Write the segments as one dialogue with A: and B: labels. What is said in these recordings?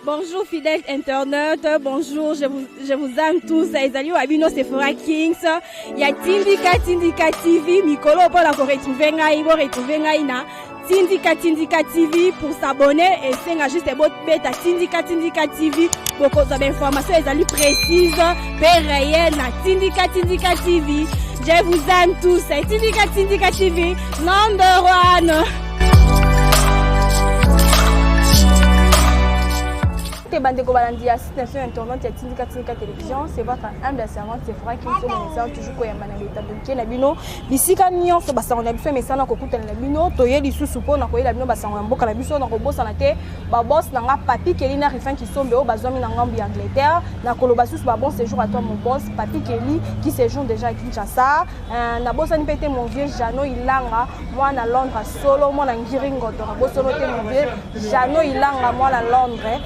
A: Bonjour fidèles internautes, bonjour, je vous aime tous. Ezali wa bino Sephora Kings ya Tindika Tindika TV mikolo mpona ko retrouver ngai, bo retrouver ngai na Tindika Tindika TV pour s'abonner et senga juste bobeta Tindika Tindika TV bokozwa ba information ezali précise pe réelle na Tindika Tindika TV. Je vous aime tous. Tindika Tindika TV number one. Te bandeko balandi ya site nation internet ya Tindika Tindika Télévision, c'est votre humble servante Sephora qui nous sommes toujours koyamba na betando mike na bino bisika nyonso basango na biso emesana kokutana na bino. Toye lisusu mpo na koyela bino basango ya mboka na biso. Na kobosana te baboss na nga Papi Kelly na Rifin Kisombe oyo bazwami na ngambu ya Angleterre. Na koloba susu ba bon séjour à toi mon boss Papi Kelly qui séjourne déjà à Kinshasa. Nabosani mpe te mon vieux Jano Ilanga mwana Londres solo mwana Ngiri Ngoto. Nabosono te mon vieux Jano Ilanga mwana Londres.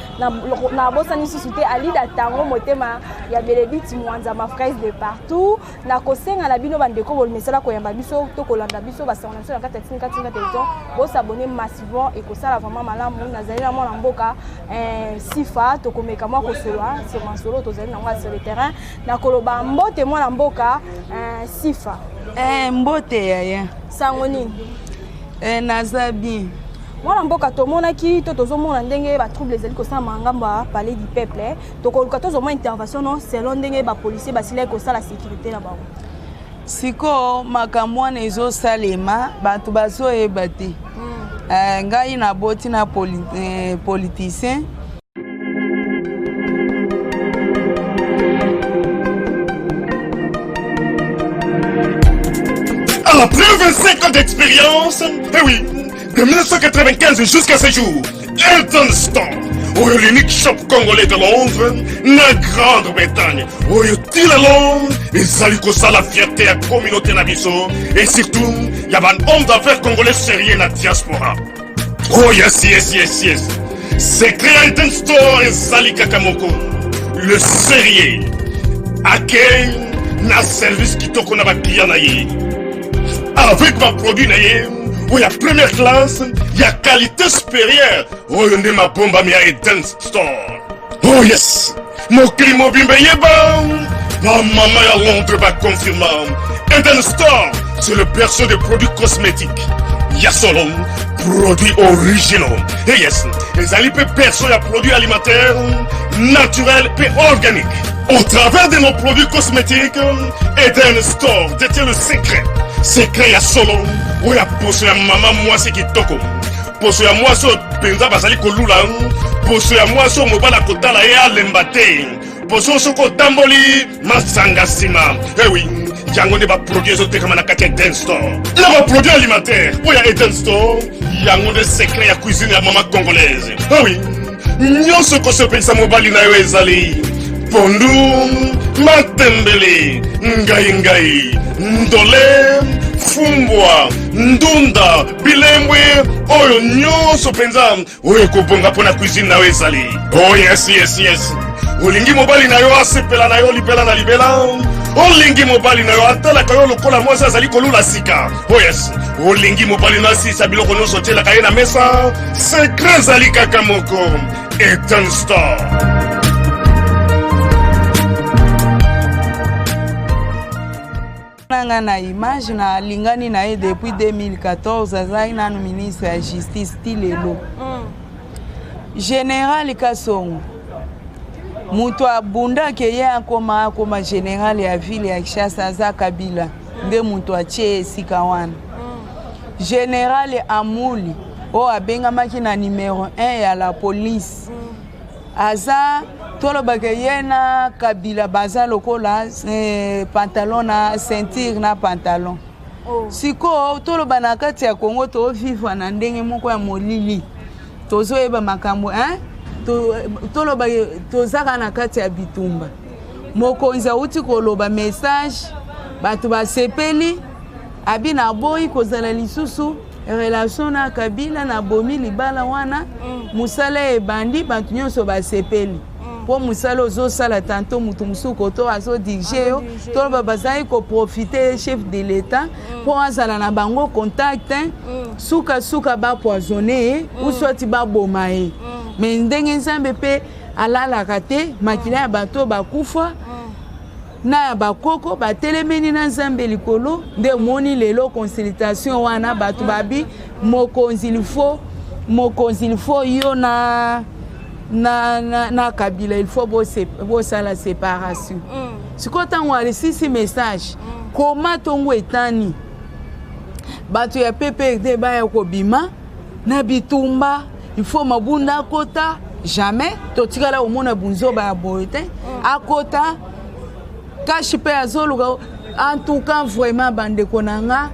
A: Nabosani susu te Alida Tango motema ya Bénédicte Mwanza ma fraise de partout. Na kosenga na bino bandeko bolumesala koyamba biso to kolanda biso basango na biso na kati ya Tindika Tindika Télévision, bosabonner massivement ekosala vraiment malamu. Nazali na mwana mboka Sifa, tokomeka mwa kosolola sur masolo tozali nango sur le terrain. Na koloba mbote mwana mboka Sifa.
B: Mbote yaya.
A: Sango nini?
B: Naza bien.
A: Mwana mboka tomonaki to tozomona ndenge ba trouble ezali kosala ngambo ya palais du peuple. Tokoluka tozwa mwa intervention non selon ndenge ba policier basilaki kosala sécurité na bango.
B: Sikoyo makambo wana ezosalema bato bazoyeba te. Ngai naboti na politicien.
C: Après 25 ans d'expérience, eh oui, de 1995 jusqu'à ce jour, Elton Store, oyo l'unique shop congolais de Londres, na Grande-Bretagne, oyo tila Londres, ezali kosala fierté ya communauté na biso, et surtout, ya ba hommes d'affaires congolais sérieux na diaspora. Oh yes, yes, yes, yes. Secret Elton Store ezali kaka moko. Le sérieux. Accueil na service kitoko na ba client na ye. Avec ba produit na ye, oyo ya première classe, ya qualité supérieure, oyo nde mabombami ya Eden Store. Oh yes, mokili mobimba eyeba, ba mama ya Londres ba confirma. Eden Store, c'est le berceau des produits cosmétiques. Ya solo, produits originaux. Et yes, ezali pe berceau ya produits alimentaires, naturels et organiques. Au travers de nos produits cosmétiques, Eden Store détient le secret. Secret ya solo, oyo ya poso ya mama mwasi kitoko. Poso ya mwasi oyo mpenza bazali kolula, poso ya mwasi oyo mobali akotala ye alemba te. Poso soki otamboli masanga nsima. Eh oui, yango nde baproduit ezotekama na kati ya Eden Store. Na baproduit alimentaire oyo ya Eden Store, yango nde secret ya cuisine ya mama congolaise. Eh oui, nyonso kosepelisa mobali na yo ezali pondu, matembele, ngai ngai, ndole, fumbwa, ndunda, bilembwe, oyo nyonso mpenza oyo ekobonga mpo na cuisine na yo ezali. Oh yes, yes, yes. Olingi mobali na yo asepela na yo libela na libela. Olingi mobali na yo atalaka yo lokola mwasi azali kolula sika. Oh yes. Olingi mobali na asisa biloko nyonso otielaka ye na mesa. Secret ezali kaka moko. Eden Store.
B: Nanga na image na lingani na ye depuis 2014, azalaki nanu ministre ya justice ti lelo. Général Kasongo moto abundaki ye akoma général ya ville ya Kinshasa, aza Kabila nde moto atie esika wana. Général Amuli oyo abengamaki na numéro 1 ya la police, aza tolobaka ye na Kabila baza lokola pantalon na ceinture na pantalon. Sikoyo toloba na kati ya Congo tovivre na ndenge moko ya molili, tozoyeba makambo hein? Toloba tozaka na kati ya bitumba. Mokonzi awuti koloba message, bato basepeli, abi na boyi kozala lisusu relation na Kabila, na bomi libala wana. Mosala ebandi, bato nyonso basepeli mpo mosala ozosala tanto moto mosusu koto azodirige yo. Toloba bazali koprofite chef de l'état mpo azala na bango contact, sukasuka bapoisonne ye ou soit baboma ye. Mais ndenge Nzambe mpe alalaka te, makila ya bato oyo bakufa na ya bakoko batelemeni na Nzambe likolo. Nde omoni lelo consultation wana, bato babi mokonzi il faut, mokonzi il faut yo na Kabila, il faut bosala séparation. Sikoyo ntango alisisi message, koma ntongo etani, bato ya PPRD baya kobima na bitumba, il faut Mabunda akota. Jamais totikala komona bunzoba ya boye te. Akota kashi mpe azoluka. En tout cas, vraiment, bandeko na nga,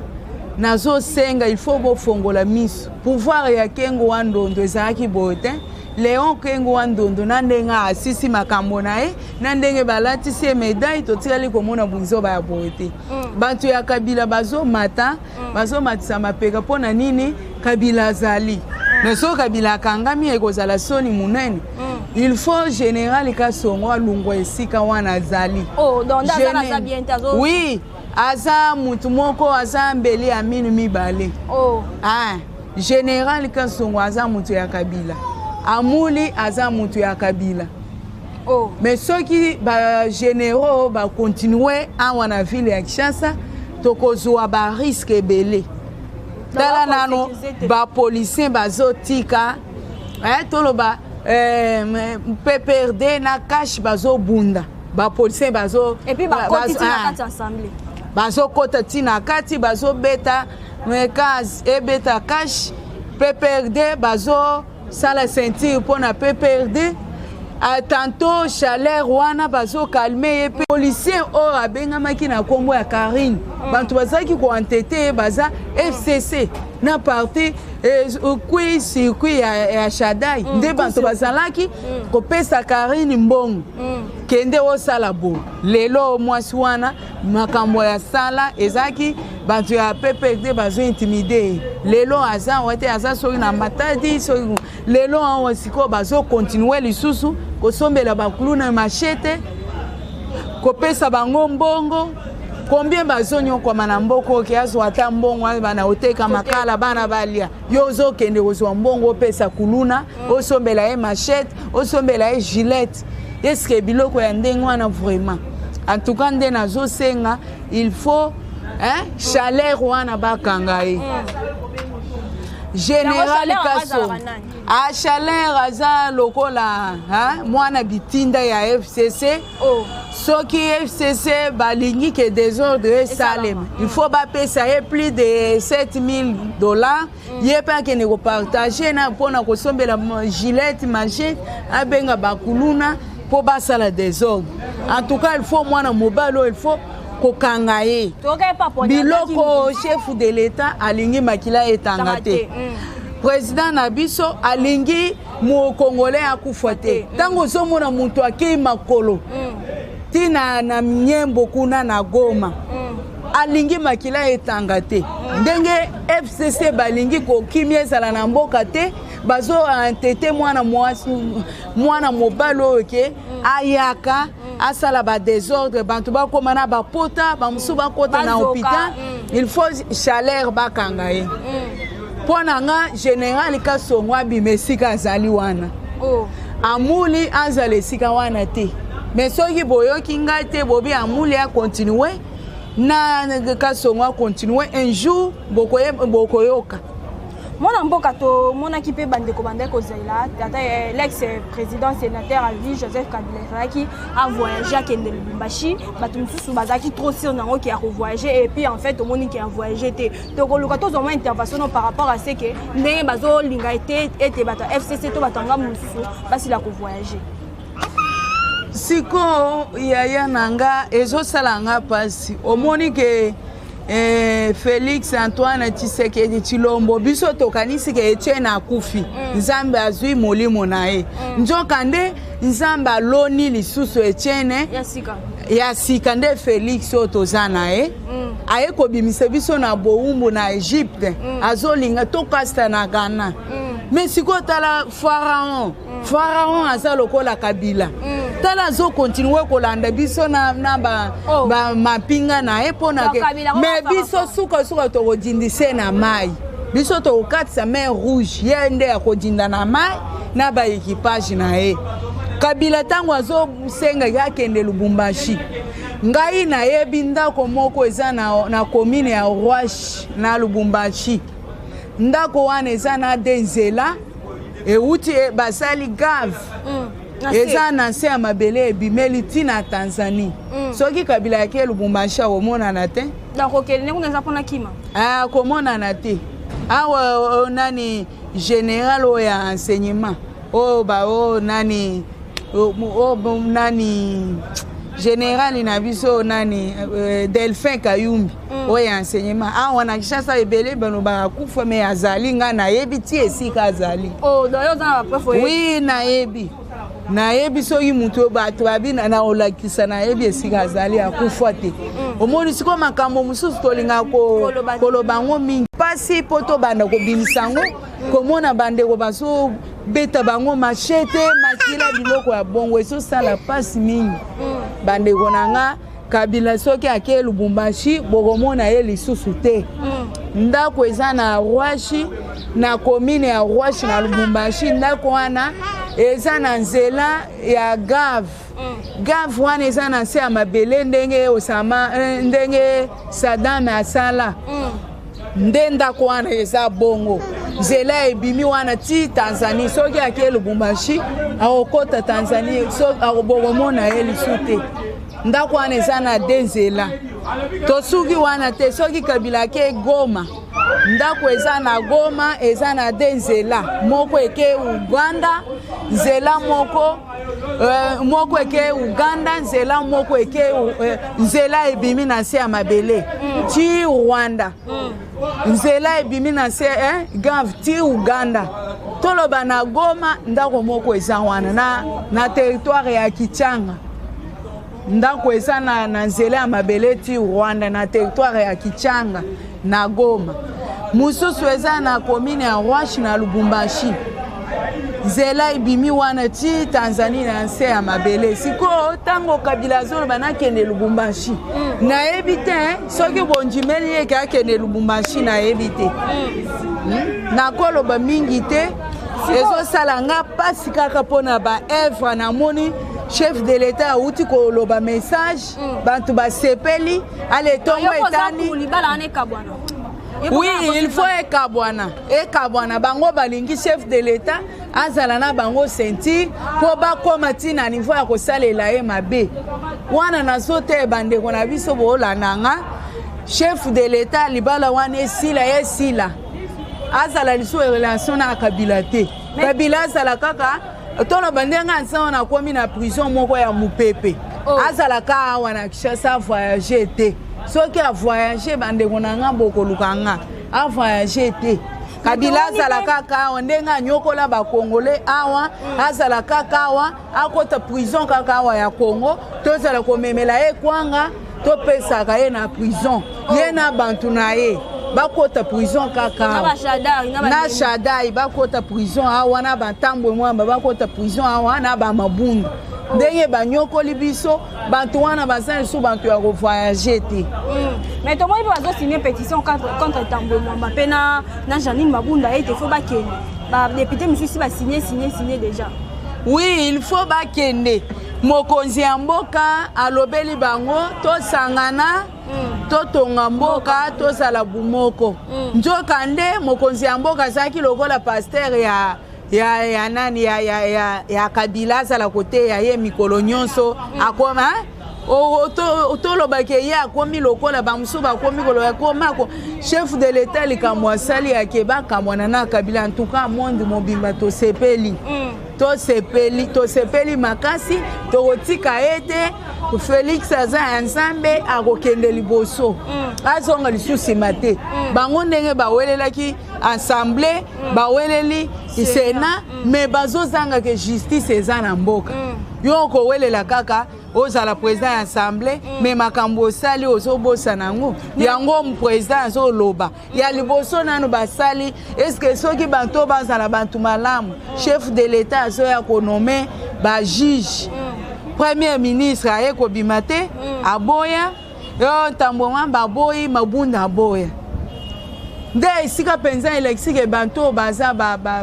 B: nazosenga, il faut bofongola miso. Pouvoir ya Kengo wa Ndondo ezalaki boye te. Léon Kengo wa Ndondo, na ndenge asisi makambo na ye, na ndenge balatisi ye médaille, totikali komona bunzoba ya boye te. Bato ya Kabila bazomata, bazomatisa mapeka. Mpo na nini? Kabila azali. Mais soki Kabila akangami, ekozala soni monene. Il faut général Kasongo alungwa esika wana azali.
A: Oh, donc nde aza aza bien te, azo
B: Oui, aza mutu moko aza mbeli ya minu mibale. Ah, général Kasongo aza mutu ya Kabila, Amuli aza mutu ya Kabila. Mais soki bagénéraux bacontinue awa na ville ya Kinshasa, tokozwa barisques ebele. Tala nano bapoliciers bazotika, toloba PPRD na CACH bazobunda, bapoliciers bazo
A: Et puis bakoti ti na kati assemblée.
B: Bazokɔta ntina kati, bazobeta case, ebeta CACH, PPRD bazosala ceinture mpona PPRD. Tantôt chaleur wana bazokalme ye mpe policier oyo abengamaki na nkombo ya Karine. Bato bazalaki koentete ye, baza FCC na parti kui circuit ya Shadai. Nde bato bazalaki kopesa Karine mbongo, kende osala boye. Lelo mwasi wana, makambo ya sala ezalaki bato ya PPRD bazointimide ye. Lelo aza awa te, aza soki na Matadi. Soki lelo awa sikoyo bazokontinue lisusu kosombela bakuluna machette, kopesa bango mbongo. Combien bazonyokwama na mboka? Oke azwa ata mbongo, bana oteka makala, bana balia. Yo ozokende kozwa mbongo, opesa kuluna, osombela ye machette, osombela ye gilette. Eske biloko ya ndenge wana, vraiment, en tout cas, nde nazosenga, il faut, hein, chaleur wana bakanga ye. Général Kaso a chaleur aza lokola mwana bitinda ya FCC. Soki FCC balingi ke désordre esalema, il faut bapesa ye plus de 7000 $. Ye mpe akende kopartage na mpona kosombela gilette, machette, abenga bakuluna mpo basala désordre. En tout cas, il faut mwana mobali oyo, il faut kokanga ye. Biloko chef de l'État alingi makila etanga te. Président na biso alingi mokongolais akufa te. Ntango ozomona moto akei makolo ntina na nyembo kuna na Goma, alingi makila etanga te. Ndenge FCC balingi kokimia ezala na mboka te, bazoentete mwana mwasi, mwana mobali oyo ke ayaka asala badésordre, bato bakóma na bapota, bamosusu bakɔta na hôpital. Il faut chaleur bakanga ye. Mpo na nga, général Kasongo abima esika azali wana. Amuli azala esika wana te. Mais soki boyoki ngai te, bobi Amuli akontinue na Kasongo akontinue, un jour bokoyoka.
A: Mwana mboka, tomonaki mpe bandeko bandaki kozela tata l'ex président sénateur à vie Joseph Kabila ezalaki avoyage, akende Lubumbashi. Bato mosusu bazalaki trop sûr nango ke akovoyage, et puis en fait tomoni ke avoyage te. Tokoluka tozwa mwa intervention no par rapport à ce ke ndenge bazolinga ete ete bato ya FCC to bato ya ngambo mosusu basila kovoyage.
B: Sikoyo, yaya na nga, ezosala nga mpasi. Omoni ke Félix Antoine Tshisekedi Tshilombo, biso tokanisi ke Etienne akufi, Nzambe azwi molimo na ye. Nzoka nde Nzambe aloni lisusu Etienne
A: ya sika.
B: Ya sika nde Félix oyo toza na ye. Aye kobimisa biso na bowumbu na Egypte. Azolinga tokasta na Ghana. Mais sikoyo tala Pharaon. Pharaon aza lokola Kabila. Tala, azokontinue kolanda biso na ba, ba mapinga na ye mpona
A: Donc,
B: ke
A: Kabila koma
B: mais
A: Pharaon.
B: Biso sukasuka tokodindise na mai, biso tokokatisa mer Rouge, ye nde akodinda na mai. na baequipage na ye. Kabila ntango azosengaki akende Lubumbashi, ngai nayebi ndako moko eza na, na commune ya Rwashi na Lubumbashi. Ndako wana eza na de nzela euti e, basali gave eza na nse ya mabele ebimeli ti na Tanzanie. Soki Kabila yake Lubumbashi akomonana te.
A: Nakokende ndenge kuna eza mpona kima.
B: Akomonana te. Awa nani général oyo ya enseignement oyo ba oyo nani oyo nani général na biso nani Delphin Kayumbi oyo ya enseignement awa na Kinshasa, ebele balobaka kufa, me azali, ngai nayebi ti esika azali.
A: Oh, donc yo oza na bapreuve?
B: Oui, nayebi, nayebi. Soki moto bato babi na olakisa, nayebi esika azali, akufa te. Omoni sikoyo makambo mosusu tolingaka koloba yango mingi mpasi mpo tobanda kobimisa yango, komona bandeko bazobeta bango machette, makila, biloko ya bongo ezosala mpasi mingi. Bandeko na nga, Kabila soki ake Lubumbashi, bokomona ye lisusu te. Ndako eza na Rwashi, na commune ya Rwashi na Lubumbashi. Ndako wana eza na nzela ya gave. Gave wana eza na nse ya mabele, ndenge Osama, ndenge Sadam asala nde ndako wana eza bongo. Nzela ebimi wana ti Tanzanie. Soki ake Lubumbashi, akokɔta Tanzanie, so bokomona ye lisu te. Ndako wana eza na de nzela. Tosuki wana te. Soki Kabila ake Goma, ndako eza na Goma, eza na de nzela. Moko eke Uganda, nzela moko moko eke Uganda, nzela moko eke nzela ebimi na nse ya mabele ti Rwanda. Nzela ebimi na nse gave ti Uganda. Toloba na Goma, ndako moko eza wana na territoire ya Kichanga. Ndako eza na nzela ya mabele ti Rwanda na territoire ya Kichanga na Goma. Mosusu eza na commune ya Rwashi na Lubumbashi, nzela ebimi wana ti Tanzanie na nse ya mabele. Sikoyo ntango Kabila azoloba nakende Lubumbashi, nayebi te soki bondimeli ye ke akende Lubumbashi, nayebi te. Nakoloba mingi te, ezosala nga mpasi kaka mpona baœuvre. Namoni chef de l'État awuti koloba message, bato basepeli. Ale ntongo etani.
A: Libala wana ekabwana?
B: Oui, il faut ekabwana, ekabwana. Bango balingi chef de l'État azala na bango ceinture mpo bakóma ntina niveau ya kosalela ye mabe wana. Nazoteya bandeko na biso boolanda nga: chef de l'État, libala wana esila, esila. Azala lisusu relation na Kabila te. Kabila azala kaka, toloba ndenge aza wana, akomi na prison moko ya mopepe. Azala ka awa na Kinshasa, avoyage te. Soki avoyage, bandeko na nga bokoluka nga. Avoyage te. Kabila azala kaka awa ndenge anyokola bakongole awa. Azala kaka awa, akota prison kaka awa ya Congo. Tozala komemela ye kwanga, topesaka ye na prison. Ye na bantu na ye bakota prison kaka awa, na Shadai bakota prison awa, na baNtambwe Mwamba bakota prison awa, na baMabundu. Ndenge banyokoli biso, bato wana baza lisusu bato ya kovoyage te.
A: Mais tomoni mpe bazosigne pétition contre Tambwe Mwamba mpe na Janine Mabunda ete faut bakende. Badéputé mosusu basigne, signe, signe déjà.
B: Oui, il faut bakende. Mokonzi ya mboka alobeli bango tosangana, totonga mboka, tozala bumoko. Nzoka nde mokonzi ya mboka azalaki lokola pasteur ya nani ya Kabila, azala koteya ye mikolo nyonso. Akoma tolobaki ye akomi lokola bamosusu bakomi koloba komako chef de l'État. Likambo asali yake bakamwana na Kabila, en tout cas monde mobimba tosepeli, tosepeli, tosepeli makasi. Tokotika ye te. Félix aza ya Nzambe, akokende liboso, azonga lisusu nsima te. Bango ndenge bawelelaki assemblée, baweleli Sénat, mais bazozanga ke justice eza na mboka. Yo okowelela kaka ozala président ya assemblée, mais makambo osali ozobosana yango. Yango président azoloba ya liboso nanu basali eske soki bato bazala bato malamu. Chef de l'État azoya konommer bajuge, premier ministre aye kobima te, aboya yo Ntambwe Mwamba, aboyi Mabunda, aboya. Nde esika mpenza elakisi ke bato oyo baza baza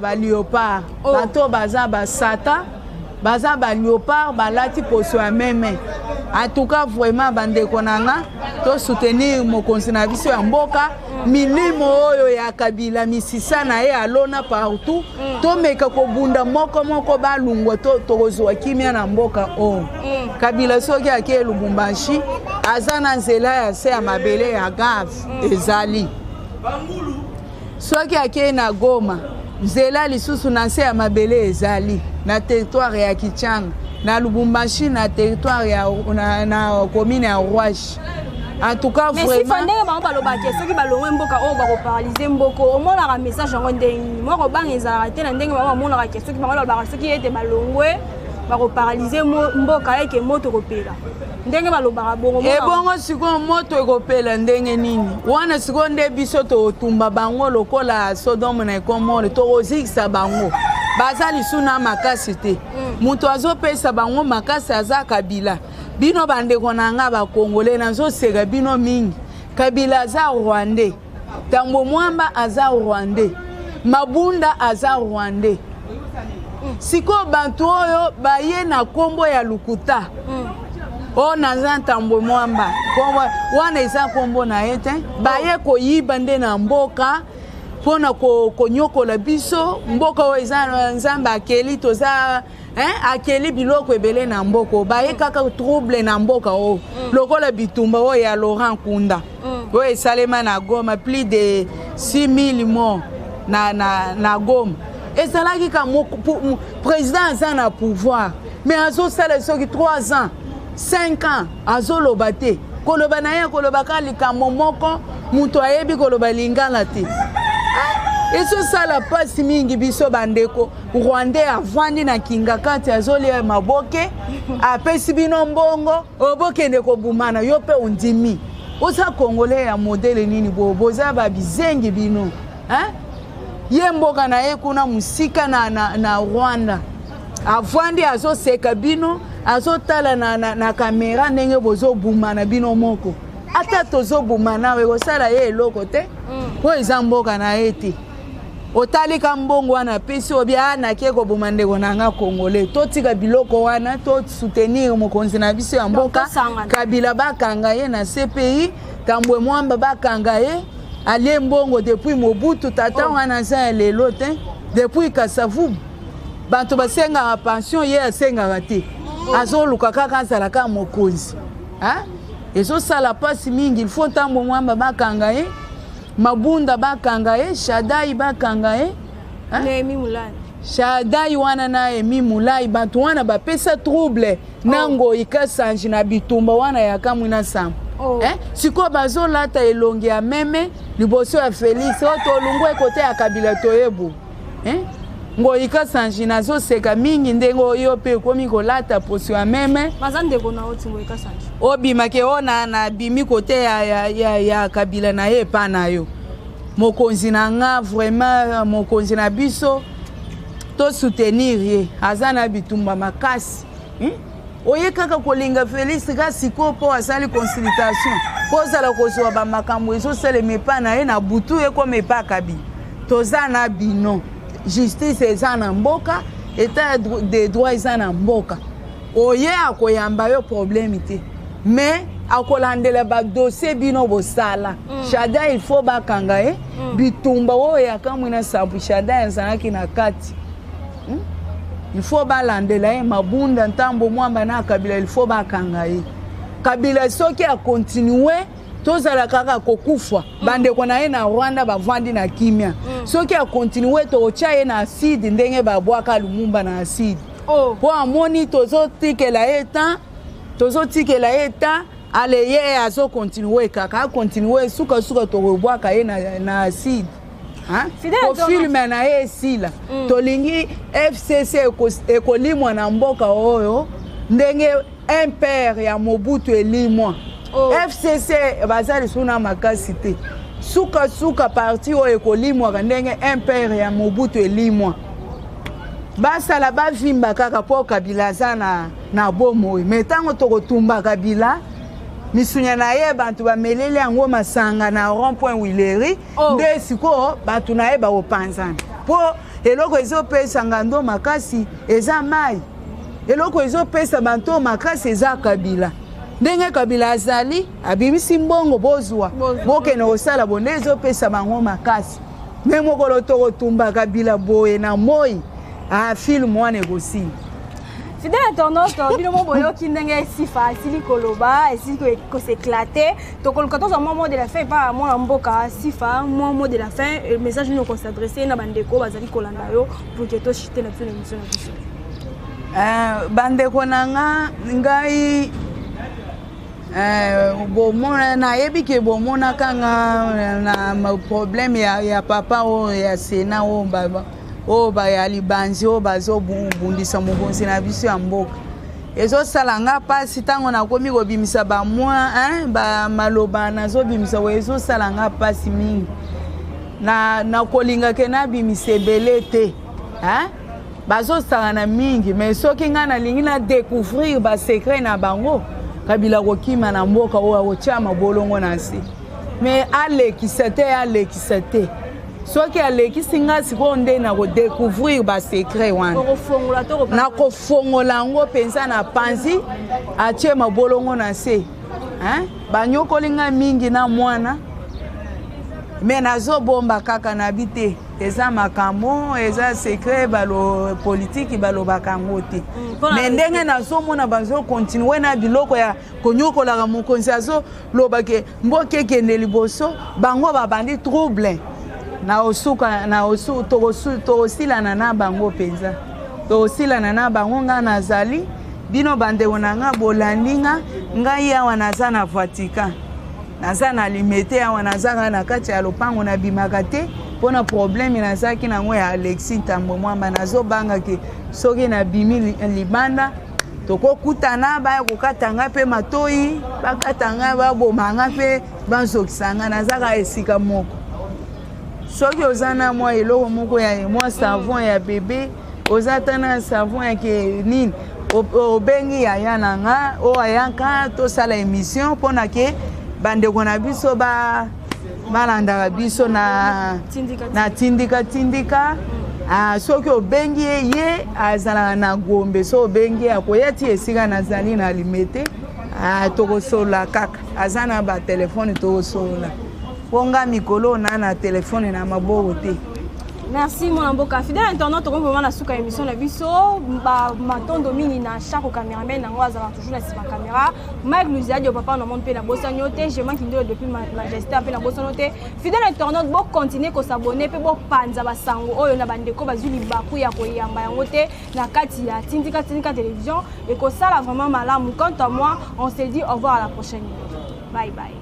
B: baleopard, oh. Bato oyo baza basatan, baza baleopard, balati poso ya meme. En tout cas, vraiment, bandeko na nga, tosoutenir mokonzi na biso ya mboka. Milimo oyo ya Kabila, misisa na ye alona partout, tomeka kobunda moko moko, balungwa, tokozwa kimia na mboka oyo. Kabila soki ake Lubumbashi, aza na nzela ya se ya mabele ya gaz ezali. Soki akei na Goma, nzela lisusu na nse ya mabele ezali na territoire ya Kichanga, na Lubumbashi, na territoire ya na commune ya Rwashi. En tout cas,
A: vraiment, ndenge bango balobaka, soki balongwe mboka oyo, bakoparalyser mboka. Omonaka message yango ndenge nini? Moko banga ezalaka te na ndenge bango bamonaka ke soki bango balobaka, soki ete balongwe, bakoparalyser mboka, eke moto ekopela, ndenge balobaka bongo?
B: Ebongo sikoyo moto ekopela ndenge nini wana? Sikoyo nde biso totumba bango lokola Sodome na Gomorrhe, tokozikisa bango. Baza lisu na makasi te. Moto azopesa bango makasi aza Kabila. Bino bandeko na nga bakongole, nazoseka bino mingi. Kabila aza Rwandais, Tambo Mwamba aza Rwandais, Mabunda aza Rwandais. Sikoyo bato oyo baye na nkombo ya lukuta oyo, naza Ntambwe Mwamba, wana eza nkombo na ye te. Baye koyiba nde na mboka mpona konyokola biso. Mboka oyo eza Nzambe akeli, toza, hein, akeli biloko ebele na mboka. Baye kaka trouble na mboka oyo, lokola bitumba oyo ya Laurent Nkunda oyo esalema na Goma, plus de 6000 morts na Goma. Ezalaki ka président aza na pouvoir, mais azosala soki 3 ans, 5 ans, azoloba te. Koloba na ye, akoloba kaka likambo moko, moto ayebi koloba lingala te. Ezosala mpasi mingi. Biso bandeko, Rwandais avandi na kinga kati, azolia maboke, apesi bino mbongo oyo bokende kobumana. Yo mpe ondimi, oza Congolais ya modèle nini? Bo boza babizengi bino, hein? Ye mboka na ye kuna mosika na Rwanda, avandi, azoseka bino, azotala na caméra ndenge bozobumana bino moko. Ata tozobumana, ekosala ye eloko te, mpo eza mboka na ye te. Otalika mbongo wana apesi obi nake koboma ndeko na nga Congolais. Totika biloko wana, tosoutenir mokonzi na biso ya mboka. Kabila bakanga ye na CPI, Tambwe Mwamba bakanga ye, alie mbongo depuis Mobutu tata. Wana aza ya lelo te, depuis Kasavubu. Bato basengaka pension, ye asengaka te, azoluka kaka azala kaka mokonzi. Ezosala mpasi mingi. Il faut Ntambo Mwamba bakanga ye, Mabunda bakanga ye, Shadai bakanga ye. Shadai wana na Emi Mulai, bato wana bapesa trouble na Ngoi Kasanji na bitumba wana ya Kamwina Nsambo. Eh? Sikoyo bazolata elongi ya meme liboso ya Félix. Oyo tolungu ekote ya Kabila, toyebu, eh? Ngoi Kasanji, nazoseka mingi ndenge oyo mpe ekomi kolata poso ya meme.
A: Baza ndeko na oti Ngoi Kasanji.
B: Obimaki oyo nabimi kote ya Kabila na ye epa na yo. Mokonzi na nga, vraiment, mokonzi na biso, tosoutenir ye, aza na bitumba makasi, Oye kaka kolinga Félix ka sikoyo mpo asali consultation, mpo ozala kozwa bamakambo ezosalema epa na ye na butu, ekoma epa Kabila. Toza na bino, justice eza na mboka, état de droit eza na mboka. Oye akoyamba yo, problème te, mais akolandela badossier bino bosala. Shada, il faut bakanga ye. Bitumba oyo ya Kamwina Nsapu, Shada azalaki na kati? Il faut balandela ye. Mabunda, Ntambo Mwamba na Kabila, il faut bakanga ye. Kabila soki akontinue, tozala kaka kokufa. Bandeko na ye na Rwanda bavandi na kimia. Soki akontinue, tokotya ye na acide ndenge babwaka Lumumba na acide. Mpo amoni tozotikela ye temps, tozotikela ye temps. Ale ye azokontinue kaka, akontinue, sukasuka tokobwaka ye na acide kofilme na ye esila. Tolingi FCC ekolimwa na mboka oyo ndenge MPR ya Mobutu elimwa. FCC baza lisusu na makasi te. Sukasuka parti oyo ekolimwaka ndenge MPR ya Mobutu elimwa. Basala bavimba kaka mpo Kabila aza na bomoi, mais ntango tokotumba Kabila. Misunya na ye, bato bameleli yango masanga na rond point Huilerie.
A: Oh.
B: Nde sikoyo bato na ye bakopanzana, mpo eloko ezopesa ngando makasi eza mai, eloko ezopesa banto makasi eza Kabila. Ndenge Kabila azali, abimisi mbongo, bozwa, bokende kosala bo, nde ezopesa bango makasi. Me mokolo tokotumba Kabila boye na moi, a film wana ekosila.
A: Fidèle internaute, bino mo boyoki ndenge Sifa asili koloba, esili kos'éclater. Tokoluka tozwa mwa mot de la fin epa mwana mboka Sifa. Mwa mot de la fin, message nini okos'adresser na bandeko bazali kolanda yo pour que tochuter na biso na émission na biso?
B: Bandeko na nga, ngai bomona, nayebi ke bomonaka nga na problème ya papa oyo ya Sénat, oyo ya libanzi, oyo bazobundisa mokonzi na biso ya mboka. Ezosala nga mpasi ntango nakomi kobimisa bamwa bamaloba nazobimisa oyo, ezosala nga mpasi mingi. Na kolinga ke nabimisa ebele te, hein? Bazosangana mingi, mais soki ngai nalingi na découvrir basecret na bango, Kabila kokima na mboka oyo, akotia mabolongo na nse. Mais alekisa te, alekisa te. Soki alekisi nga sikoyo, nde na kodécouvrir basecret wana, nakofongola yango mpenza na panzi, atie mabolongo na se. Banyokoli nga mingi na mwana, me nazobomba kaka na bi te. Eza makambo, eza secret, balo politiki balobaka yango te. Me ndenge nazomona bazocontinuer na biloko ya konyokolaka mokonzi, azoloba ke mboka ekende liboso, bango babandi trouble. Na osuka na osu, tokosilana na bango mpenza, tokosilana na bango. Ngai nazali bino bandeko na nga, bolandi nga. Ngai awa naza na Vatican, naza na Limete awa, naza kaka na kati ya lopango, nabimaka te mpona problème nazalaki nango ya Alexis Ntambwe Mwamba. Nazobanga ke soki nabimi libanda, tokokutana, baya kokata nga mpe matoi, bakata nga, baboma nga mpe bazokisa nga. Naza kaka esika moko. Soki oza na mwa eloko moko ya mwa savon ya bebe, oza ata na savon ya ke nini, obengi yaya na nga oyo ayaka tosala émission, mpona ke bandeko na biso balandaka biso na Tindika Tindika. Ah, soki obengi ye, ye azalaka na Gombe. So obengi ye, akoya ti esika nazali na Limete. Ah, tokosolola kaka, aza na batelefone, tokosolola, mpo nga mikolo na telefone na maboko te.
A: Merci, mwana mboka. Fidèle internaute, tokomi vraiment na suka ya émission na biso. Matondo mingi na chaque cameraman nango azalaka toujours na nsima caméra, Mike Luziadio, papa na monde, mpe nabosani yo te, Germain Kindolo depuis Majesté, mpe nabosani yo te. Fidèle internaute, bocontinuer kos'abonner mpe bopanza basango oyo na bandeko bazwi libaku ya koyamba yango te na kati ya Tindika Tindika Télévision. Ekosala vraiment malamu. Quant à moi, on se dit au revoir à la prochaine. Bye bye.